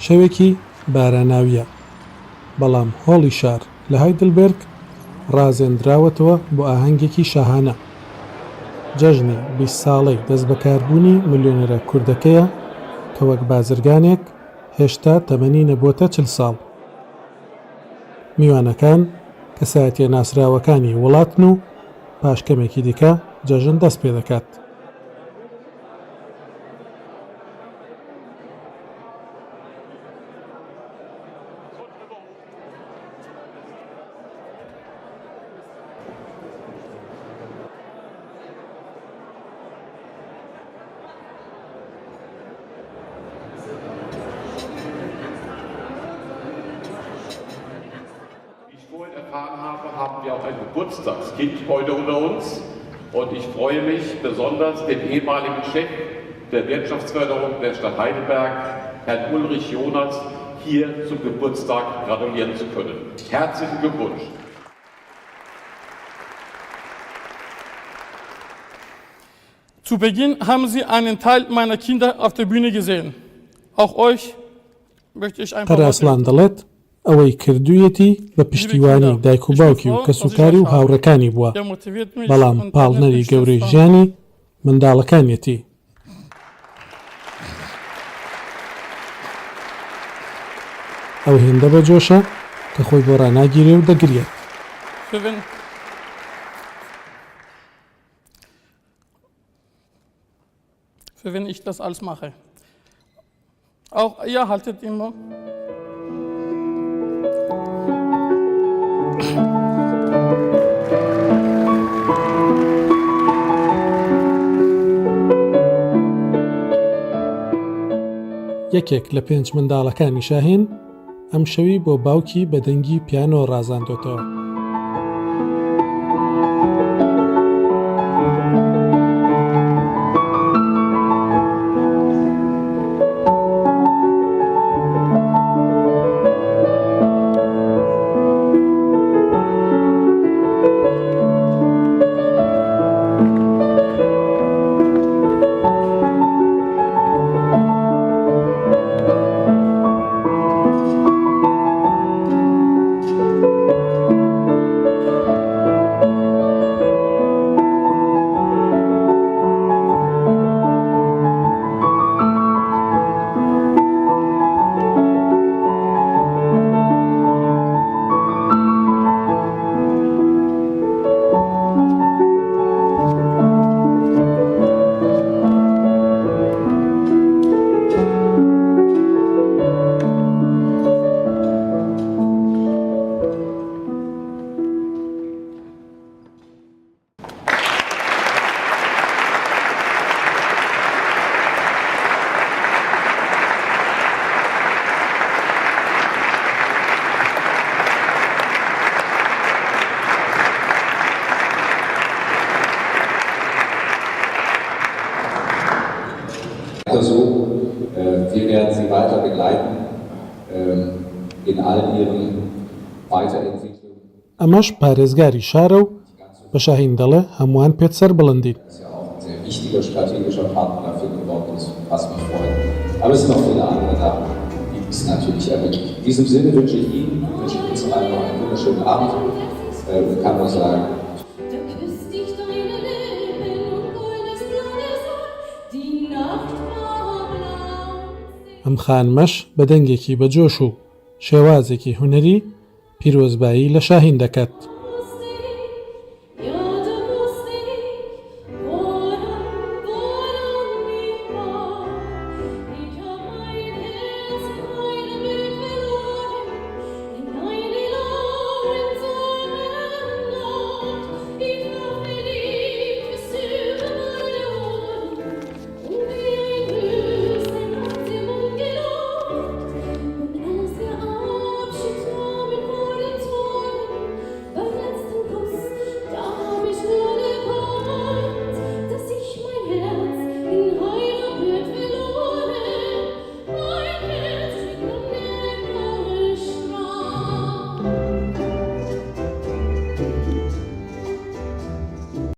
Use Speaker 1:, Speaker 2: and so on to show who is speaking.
Speaker 1: شەوێکی باراناوییە، بەڵام هۆڵی شار لە هایدلبێرگ ڕازێندراوەتەوە بۆ ئاهەنگێکی شاهانە. جەژنی 20 ساڵەی دەستبەکاربوونی ملیۆنێرە کوردەکەیە کە وەک بازرگانێک هێشتا تەمەنی نەبووەتە 40 ساڵ. میوانەکان کەسایەتییە ناسراوەکانی وڵاتن و پاش کەمێکی دیکە جەژن دەست پێدەکات.
Speaker 2: Wie ich vorhin erfahren habe, haben wir auch ein Geburtstagskind heute unter uns. Und ich freue mich besonders, den ehemaligen Chef der Wirtschaftsförderung der Stadt Heidelberg, Herrn Ulrich Jonas, hier zum Geburtstag gratulieren zu können. Herzlichen Glückwunsch!
Speaker 3: Zu Beginn haben Sie einen Teil meiner Kinder auf der Bühne gesehen. Auch euch möchte ich ein paar Worte
Speaker 1: قەرەئەسڵان دەڵێت، ئەوەی کردوویەتی بە پشتیوانی دایک و باوکی و کەسوکاری و هاوڕێکانی بووە، بەڵام پاڵنەری گەورەی ژیانی منداڵەکانیەتی. ئەو هێندە بە جۆشە کە خۆی بۆ ڕاناگیرێ و دەگریێت.
Speaker 3: Für wen ich das alles mache. Auch ihr haltet immer.
Speaker 1: یەکێک لە پێنج منداڵەکانی شاهین ئەم شەوی بۆ باوکی بە دەنگی پیانۆ ڕازاندۆتەوە. ئەمەش پارێزگاری شارە و بە شاهین دەڵێ هەمووان پێت سەربڵندین. ئەم خانمەش بە دەنگێکی بەجۆش و شێوازێکی هونەری پیرۆزبایی لە شاهین دەکات.